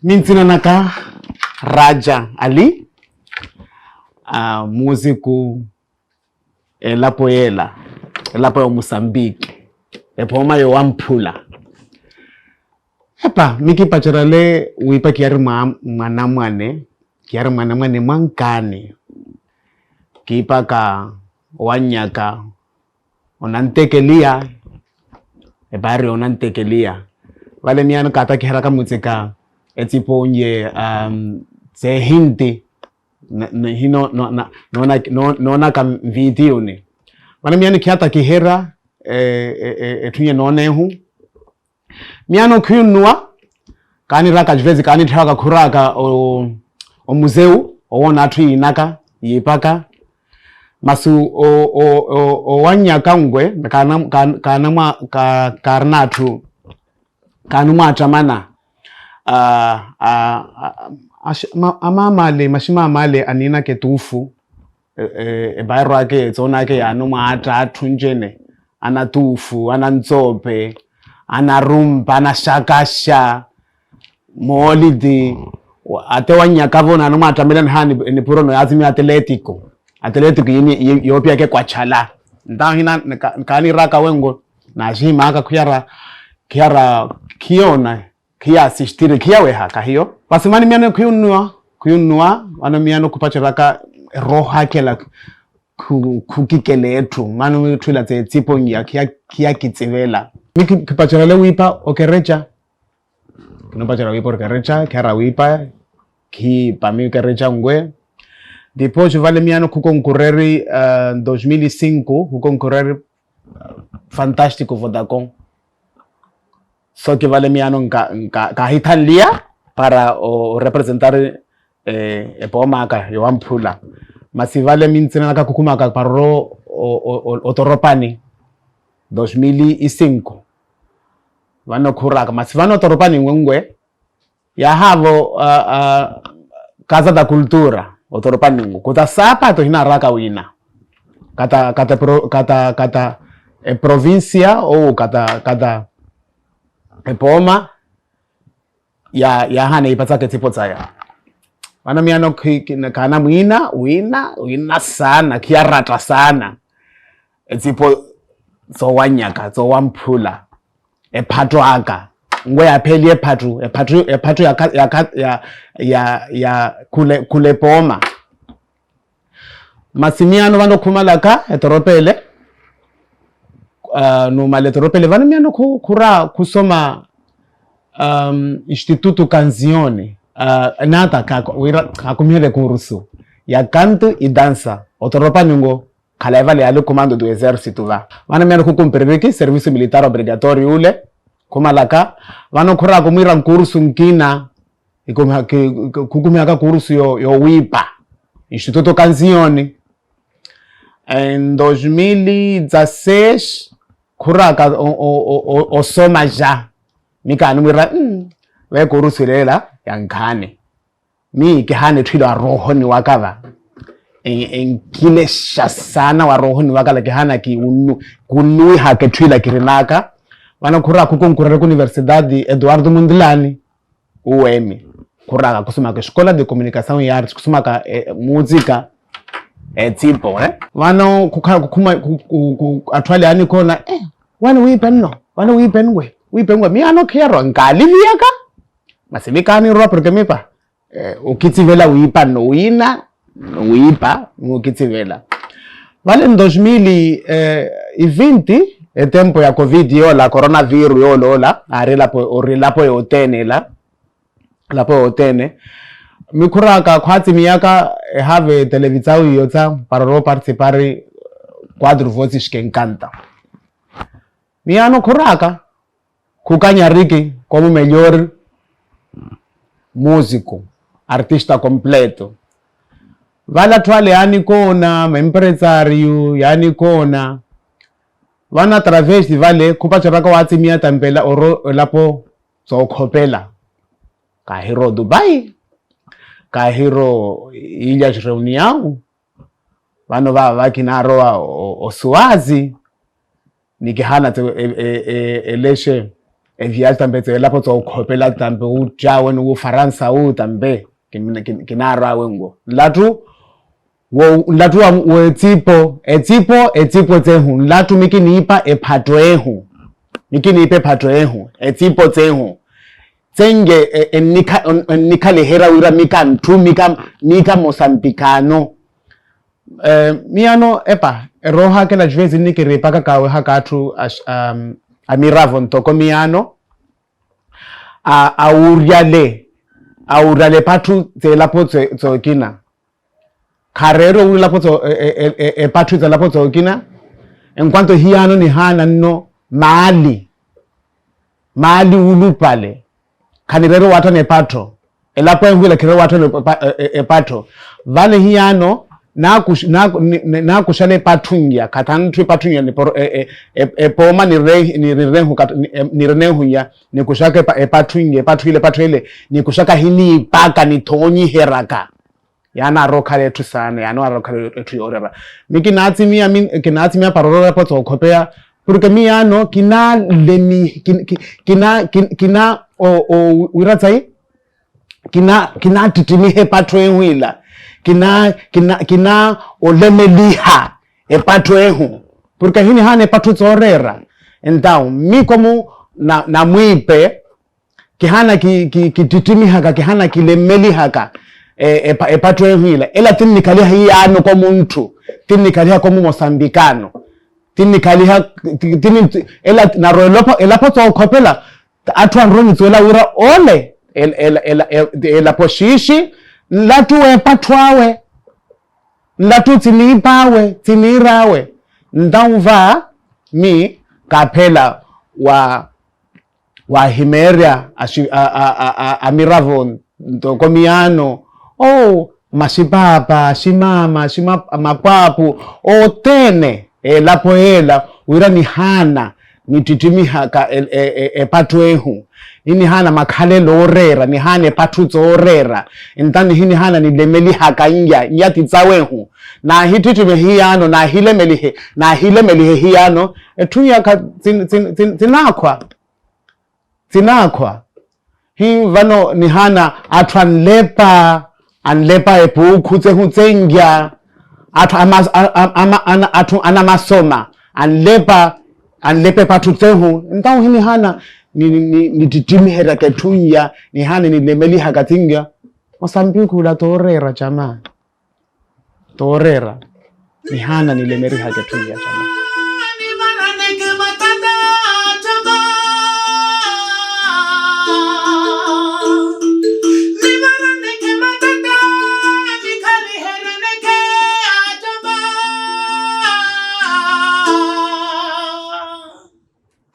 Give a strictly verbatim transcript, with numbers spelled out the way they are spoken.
Mintsina naka raja ali a musiku elapo yeela, elapo ya omusambiki, epooma yowamphula. Epa mikipacerale wiipa kiyari mwanamwane, kiyari mwanamwane mwankaani. Kiipaka owannyaka onantekeliya, epaari onantekeliya. Vale miyano kaatakiheryaka mutsika etsiponye seehinti. Noonaka mvitiyuni vano miyano khiyatakiherya etthu nye noonehu. Miyano khiyunnuwa kaaniraka juvezi kaanitthewaka khuraka omuzewu owoona atthu yiinaka yiipaka. Masi owannyaka ngwe kaarina atthu kaanumwaattamana. Amaamale maxi maamale aniinaka etuufu. Epairo ake etsoona ake yaanumwaatta atthu ncene, anatuufu anantsoope, anarumpa anaxakaxa, mooliti. Ate wannyakavo naanumwaattamela nihaana nipuro no yaatimiya atletiko. Atletiko yoopiya eke kwachala. Ntahi kaaniraka wengo naaxihimaaka khiyara khiyoona. Khiya asistiri khiyaweha kahiyo. Masi mani miyano khiyunnuwa khiyunnuwa. Vano miyano khupaceraka erooho akhela khukikela etthu mano mitthu ila tsetsiponyiya khiyakitsivela. Mikhipacerale wiipa okereca. Kinopacerya wiipa okereca khiyara wiipa. Khiipa mikereca ngwe. Dipoxi vale miyano khukonkureri dos mil e cinco khukonkureri fantástico vodacom. So kivale miyano kaahithanliya para orepresentari epooma aka yowamphula. Masi vale mintsina naka khukhumaka para oro otoropani dos mil e cinco. Vano khuraka masi vano otoropani ngwe ngwe yaahaavo kaza ta kultura otoropani ngwe khuta saapato hinaraka wina kata kata eprovincia ou kata kata epooma yaahaana yiipatsaka etsipo tsaya. Vano miyano kaana mwiina wina wina saana khiyaratta saana etsipo tsowannyaka tsowamphula. Ephattu aka ngwe yaapheliye ephattu ephattu ephattu ya ya ya ya khule khule pooma. Masi miyano vano khumalaka etoropele. Numala etoropele vano miyano khura khusoma institutu kanzioni. Nata wira khakumihele kurusu ya kantu idansa otoropani ngo. Khalayi vale yaali comando do exército va vano miyano khukumpiririki serviço militar obrigatório ule. Khumalaka vano khuraka omwiira nkurusu nkina. Khukumihaka kurusu yowiipa instituto kanzioni. Em dos mil e dezasseis khuraka osoma ja. Mikaani mwira ve kurusu lela ya nkhaani. Miyo kihaana etthu ila wa roohoni waka va. Enkilexa saana wa roohoni waka la kihaana kiwunnuwihaka etthu ila kirinaka. Vano khuraka khukunkurerya ku universidade eduardo mundilani. Uwemi khuraka khusumaka escola de communicação e artes khusumaka mutsika. Etsipo vano khukhala khukhuma atthu ale yaani khoona. Wani wiipa nno wani wiipa enwe wiipa enwe miyano khiyarwa nkaliviyaka. Masi mikaanirwa porke mipa okitsivela wiipa nno wiina wiipa mukitsivela. Vale dos mil e vinte etempo ya covid yoola coronaviru yoola ola aari elapo ori elapo yothene ela. Elapo yothene mikhuraka khwatsimiyaka ehaave televisawu yotha para oroparticipari quatro vozes que encanta. Miyano khuraka khukanyariki como melhor músico artista completo. Vale atthu ale yaani koona maempresario yaani koona. Vano através de vale khupaceraka watsimiya tampela oro elapo sookhopela. Kaahiro dubai kaahiro ilha reunião. Vano vava kinarowa osuwazi, ni kihaana elexe eviyazi tampe tseelapo tsookhopela tampe wuttyawe ni wufaransa wu tampe. Kinaarwawe nwo nlattu, nlattu wa etsipo etsipo etsipo tsehu nlattu mi kiniipa ephatto ehu. Mi kiniipa ephatto ehu etsipo tsehu tsenke ennikhaliherya wira mika ntthu mika mosambikano. Miyaano epa eroohakela juwezi nnikiriipaka kaawehaka atthu a miravo ntoko miyaano awuuryale awuuryale epatthu tseelapo tsookina. Khareeryo owuuryalapo epatthi tsa elapo tsookina. Enkwanto hiyaano nihaana nno maali maali wulupale. Khanireeryo waattana epattho elapo ehu ila khireeryo waattana epattho. Vale hiyaano naakuxala epatthu n'iya khatthantthu epatthu n'iya nipooma nirenehu n'iya nikuxaka epatthu n'iya epatthu ile epatthu ile nikuxaka hiniipaka nithoonyiheryaka. Yaani aari okhala etthu saana yaani aari okhala etthu yooreera. Mi kinaatsimiya para oroora epo tsookhopeya porke miyaano kinaalemi kina wira tsayi kinaattittimiha epatthu ehu ila kina olemeliha epatthu ehu. Porke hinihaana epatthu tsooreera. Entawu mikomu namwiipe kihaana kittittimiihaka kihaana kilemelihaka epatthu ehu ila ela tinnikhaliha hiyaano komunthu tinnikhaliha komumosambikano tinnikhaliha ela naro elapo tsookhopela atthu anrowa onitsuwela wira ole elapo xiixi nlattu w'epatthu awe nlattu tsiniip'awe tsiniir'awe. Ntanva mi kaaphela wa waahimeerya amiravo ntoko miyaano owo maxipaapa aximaama aximapwaapu othene elapo yeela wira nihaana nittittimiihaka epatthu ehu. Hinihaana makhalelo ooreera nihaana epatthu tsooreera. Entawu nihinihaana nilemelihaka n'iya n'iya ti tsawehu naahittittime hiyaano naahilemelihe naahilemelihe hiyaano etthu n'iya kha tsinaakhwa tsinaakhwa. Hi vano nihaana atthu anlepa anlepa epuukhu tsehu tsen'ya atthu atthu anamasoma anlepa anlepa epatthu tsehu entawu hinihaana nittittimiheryaka etthu n'iya nihaana nilemelihaka tsin'ya. Mosampikula tooreera jamaa tooreera nihaana nilemerihaka etthu n'iya jamaa.